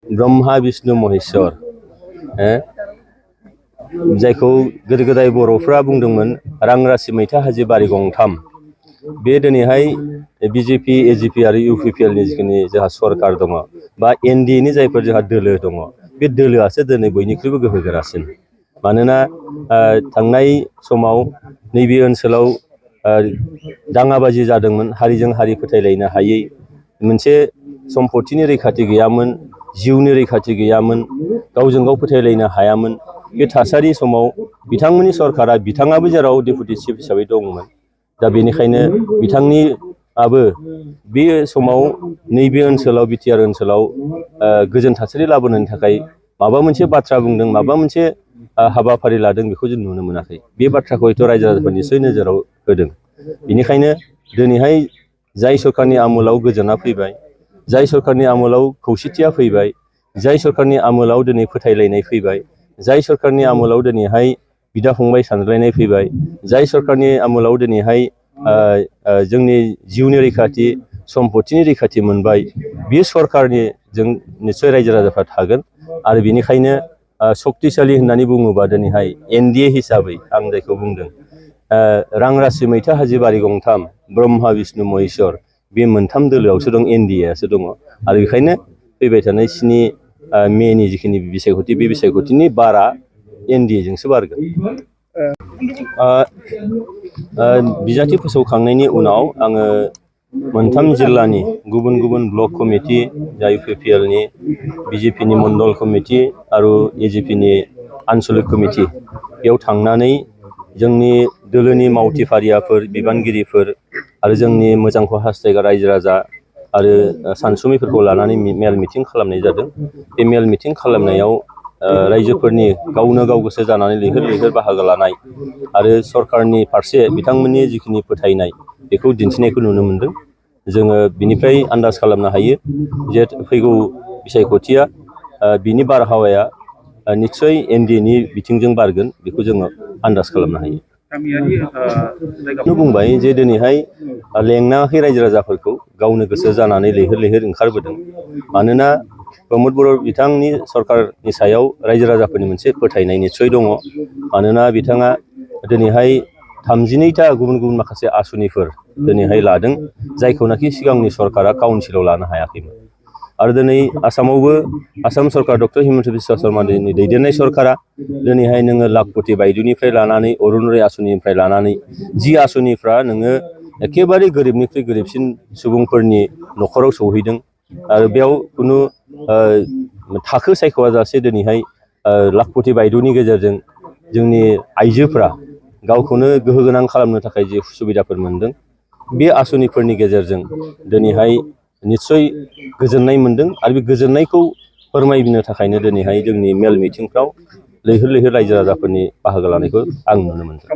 ब्रह्मा विष्णु महेश्वर जायखौ गोदो गोदाय बर'फ्रा बुंदोंमोन रां राशि मैथा हाजो बारि गंथाम बे दिनैहाय बीजेपी एजीपी आरो यूपीपीएल नि जिखिनि जोंहा सरकार दङ बा एनडीए नि जायफोर जोंहा दोलो दङ बे दोलोआसो दिनै बयनिख्रुइबो गोहोगोरासिन मानोना थांनाय समाव नैबे ओनसोलाव दाङाबाजि जादोंमोन हारिजों हारि फोथायलायनो हायै मोनसे सम्पतिनि रैखाथि गैयामोन जिउनि रैखाथि गैयामोन गावजों गाव फोथायलायनो हायामोन बे थासारि समाव बिथांमोननि सरकारा बिथाङाबो जेराव डेपुटि चिफ हिसाबै दंमोन दा बेनिखायनो बिथांनियाबो बे समाव नैबे ओनसोलाव बिटिआर ओनसोलाव गोजोन थासारि लाबोनायनि थाखाय माबा मोनसे बाथ्रा बुंदों माबा मोनसे हाबाफारि लादों बेखौ जों नुनो मोनाखै बे बाथ्राखौ हयथ' रायजो राजाफोरा निसय नोजोराव होदों बेनिखायनो दिनैहाय जाय सरकारनि आमोलाव गोजोना फैबाय जाय सरकारनि आमोलाव खौसेथिया फैबाय जाय सरकारनि आमोलाव दिनै फोथायलायनाय फैबाय जाय सरकारनि आमोलाव दिनैहाय बिदा फंबाय सानज्लायनाय फैबाय जाय सरकारनि आमोलाव दिनैहाय जोंनि जिउनि रैखाथि सम्पतिनि रैखाथि मोनबाय बे सरकारनि जों निसय रायजो राजाफ्रा थागोन आरो बेनिखायनो शक्तिशाली होननानै बुङोबा दिनैहाय एनडीए हिसाबै आं जायखौ बुंदों रां राशि मैथा हाजो बारि गंथाम ब्रह्मा विष्णु महेश्वर बे मोनथाम दोलोआवसो दं एनडीएआसो दङ आरो बेखायनो फैबाय थानाय 7 मेनि जिखिनि बिसायख'थि बे बिसायख'थिनि बारा एनडीएजोंसो बारगोन बिजाथि फोसावखांनायनि उनाव आङो मोनथाम जिल्लानि गुबुन गुबुन ब्लक कमिटि यूपीपीएलनि बीजेपीनि मण्डल कमिटि आरो एजीपीनि आन्चलिक कमिटि बेयाव थांनानै जोंनि दोलोनि मावथिफारियाफोर बिबानगिरिफोर आरो जोंनि मोजांखौ हास्थायग्रा रायजो राजा आरो सानसुमैफोरखौ लानानै मेल मिटिं खालामनाय जादों बे मेल मिटिं खालामनायाव रायजोफोरनि गावनो गाव गोसो जानानै लैहोर लैहोर बाहागो लानाय आरो सरकारनि फारसे बिथांमोननि जिखिनि फोथायनाय बेखौ दिन्थिनायखौ नुनो मोनदों जोङो बिनिफ्राय आन्दाज खालामनो हायो जे फैगौ बिसायख'थिया बिनि बारहावाया निस्सय एनडीएनि बिथिंजों बारगोन बेखौ जोङो आन्दाज खालामनो हायो बुंबाय जे दिनैहाय लेंनाङाखै रायजो राजाफोरखौ गावनो गोसो जानानै लैहोर लैहोर ओंखारबोदों मानोना प्रमद बर' बिथांनि सरकारनि सायाव रायजो राजाफोरनि मोनसे फोथायनाय निस्सय दङ मानोना बिथाङा दिनैहाय 32टा गुबुन गुबुन माखासे आसनिफोर दिनैहाय लादों जायखौनाखि सिगांनि सरकारा काउन्सिलाव लानो हायाखैमोन आरो दिनै आसामावबो आसाम सरकार डक्टर हिमन्त बिश्व शर्मानि दैदेननाय सरकारा दिनैहाय नोङो लाखपति बायदुनिफ्राय लानानै अरुण'दय आसनिनिफ्राय लानानै जि आसनिफ्रा नोङो एखेबारे गोरिबनिख्रुइ गोरिबसिन सुबुंफोरनि न'खराव सौहैदों आरो बेयाव खुनु थाखो सायख'वाजासे दिनैहाय लाखपति बायदुनि गेजेरजों जोंनि आइजोफ्रा गावखौनो गोहोगोनां खालामनो थाखाय जे सुबिदाफोर मोनदों बे आसनिफोरनि गेजेरजों दिनैहाय निस्सय गोजोननाय मोनदों आरो बे गोजोननायखौ फोरमायनो थाखायनो दिनैहाय जोंनि मेल मिटिंफ्राव लैहोर लैहोर रायजो राजाफोरनि बाहागो लानायखौ आं नुनो मोनदों।